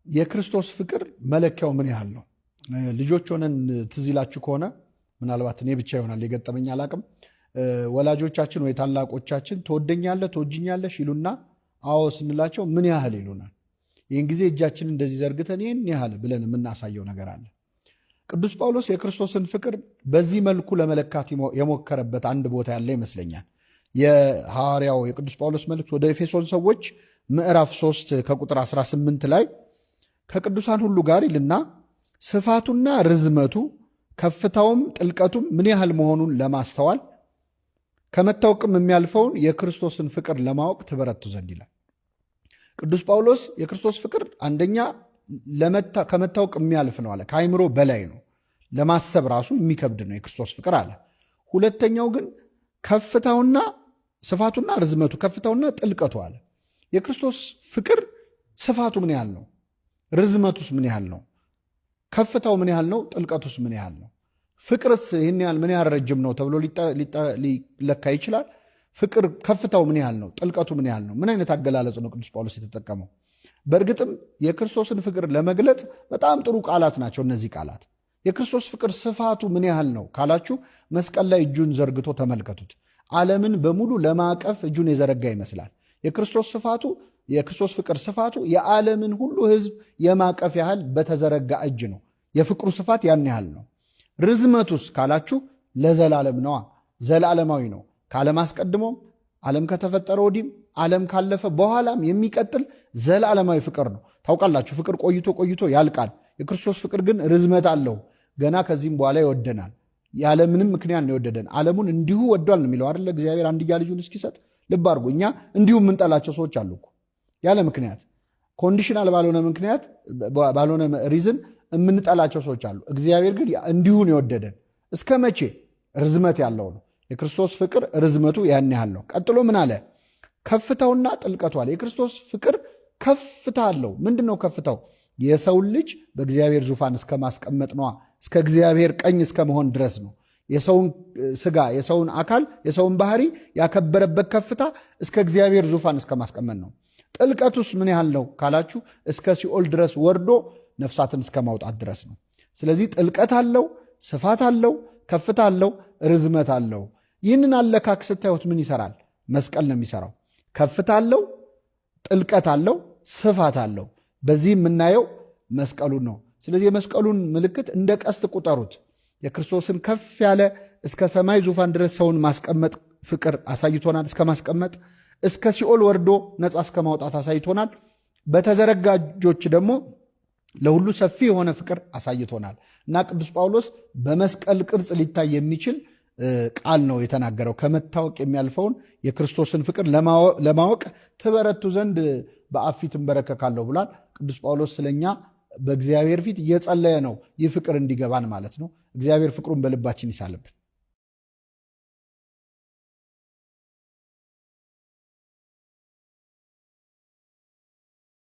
የክርስቶስ ፍቅር መለኪያው ምን ያህል ነው? ልጆች ሆነን ትዝ ይላችሁ ከሆነ፣ ምናልባት እኔ ብቻ ይሆናል የገጠመኝ አላቅም። ወላጆቻችን ወይ ታላቆቻችን ትወደኛለህ፣ ትወጅኛለሽ ይሉና አዎ ስንላቸው ምን ያህል ይሉናል። ይህን ጊዜ እጃችንን እንደዚህ ዘርግተን ይህን ያህል ብለን የምናሳየው ነገር አለ። ቅዱስ ጳውሎስ የክርስቶስን ፍቅር በዚህ መልኩ ለመለካት የሞከረበት አንድ ቦታ ያለ ይመስለኛል። የሐዋርያው የቅዱስ ጳውሎስ መልእክት ወደ ኤፌሶን ሰዎች ምዕራፍ 3 ከቁጥር 18 ላይ ከቅዱሳን ሁሉ ጋር ይልና ስፋቱና ርዝመቱ ከፍታውም ጥልቀቱም ምን ያህል መሆኑን ለማስተዋል ከመታወቅም የሚያልፈውን የክርስቶስን ፍቅር ለማወቅ ትበረቱ ዘንድ ይላል። ቅዱስ ጳውሎስ የክርስቶስ ፍቅር አንደኛ ከመታወቅ የሚያልፍ ነው አለ። ከአይምሮ በላይ ነው፣ ለማሰብ ራሱ የሚከብድ ነው የክርስቶስ ፍቅር አለ። ሁለተኛው ግን ከፍታውና ስፋቱና ርዝመቱ ከፍታውና ጥልቀቱ አለ። የክርስቶስ ፍቅር ስፋቱ ምን ያህል ነው? ርዝመቱስ ምን ያህል ነው? ከፍታው ምን ያህል ነው? ጥልቀቱስ ምን ያህል ነው? ፍቅርስ ይህን ያህል ምን ያህል ረጅም ነው ተብሎ ሊለካ ይችላል? ፍቅር ከፍታው ምን ያህል ነው? ጥልቀቱ ምን ያህል ነው? ምን አይነት አገላለጽ ነው ቅዱስ ጳውሎስ የተጠቀመው? በእርግጥም የክርስቶስን ፍቅር ለመግለጽ በጣም ጥሩ ቃላት ናቸው እነዚህ ቃላት። የክርስቶስ ፍቅር ስፋቱ ምን ያህል ነው ካላችሁ መስቀል ላይ እጁን ዘርግቶ ተመልከቱት። ዓለምን በሙሉ ለማቀፍ እጁን የዘረጋ ይመስላል። የክርስቶስ ስፋቱ፣ የክርስቶስ ፍቅር ስፋቱ የዓለምን ሁሉ ሕዝብ የማቀፍ ያህል በተዘረጋ እጅ ነው። የፍቅሩ ስፋት ያን ያህል ነው። ርዝመቱስ ካላችሁ ለዘላለም ነዋ፣ ዘላለማዊ ነው። ከዓለም አስቀድሞም፣ ዓለም ከተፈጠረ ወዲህም፣ ዓለም ካለፈ በኋላም የሚቀጥል ዘላለማዊ ፍቅር ነው። ታውቃላችሁ፣ ፍቅር ቆይቶ ቆይቶ ያልቃል። የክርስቶስ ፍቅር ግን ርዝመት አለው። ገና ከዚህም በኋላ ይወደናል። ያለምንም ምክንያት ነው የወደደን። ዓለሙን እንዲሁ ወዷል ነው የሚለው አይደለ? እግዚአብሔር አንድያ ልጁን እስኪሰጥ። ልብ አድርጉ። እኛ እንዲሁ የምንጠላቸው ሰዎች አሉ እኮ፣ ያለ ምክንያት፣ conditional ባልሆነ ምክንያት፣ ባልሆነ reason የምንጠላቸው ሰዎች አሉ። እግዚአብሔር ግን እንዲሁ ነው የወደደን። እስከ መቼ? ርዝመት ያለው ነው። የክርስቶስ ፍቅር ርዝመቱ ያን ያህል ነው። ቀጥሎ ምን አለ? ከፍታውና ጥልቀቱ አለ። የክርስቶስ ፍቅር ከፍታ አለው። ምንድን ነው ከፍታው? የሰውን ልጅ በእግዚአብሔር ዙፋን እስከ ማስቀመጥ ነዋ። እስከ እግዚአብሔር ቀኝ እስከ መሆን ድረስ ነው። የሰውን ስጋ፣ የሰውን አካል፣ የሰውን ባህሪ ያከበረበት ከፍታ እስከ እግዚአብሔር ዙፋን እስከ ማስቀመጥ ነው። ጥልቀቱስ ምን ያህል ነው ካላችሁ እስከ ሲኦል ድረስ ወርዶ ነፍሳትን እስከ ማውጣት ድረስ ነው። ስለዚህ ጥልቀት አለው፣ ስፋት አለው፣ ከፍታ አለው፣ ርዝመት አለው። ይህንን አለካክ ስታዩት ምን ይሰራል? መስቀል ነው የሚሰራው። ከፍታ አለው፣ ጥልቀት አለው፣ ስፋት አለው። በዚህ የምናየው መስቀሉን ነው። ስለዚህ የመስቀሉን ምልክት እንደ ቀስት ቁጠሩት። የክርስቶስን ከፍ ያለ እስከ ሰማይ ዙፋን ድረስ ሰውን ማስቀመጥ ፍቅር አሳይቶናል። እስከ ማስቀመጥ፣ እስከ ሲኦል ወርዶ ነፃ እስከ ማውጣት አሳይቶናል። በተዘረጋ እጆች ደግሞ ለሁሉ ሰፊ የሆነ ፍቅር አሳይቶናል እና ቅዱስ ጳውሎስ በመስቀል ቅርጽ ሊታይ የሚችል ቃል ነው የተናገረው። ከመታወቅ የሚያልፈውን የክርስቶስን ፍቅር ለማወቅ ትበረቱ ዘንድ በአብ ፊት እንበረከካለሁ ብሏል። ቅዱስ ጳውሎስ ስለኛ በእግዚአብሔር ፊት እየጸለየ ነው፣ ይህ ፍቅር እንዲገባን ማለት ነው። እግዚአብሔር ፍቅሩን በልባችን ይሳልብን።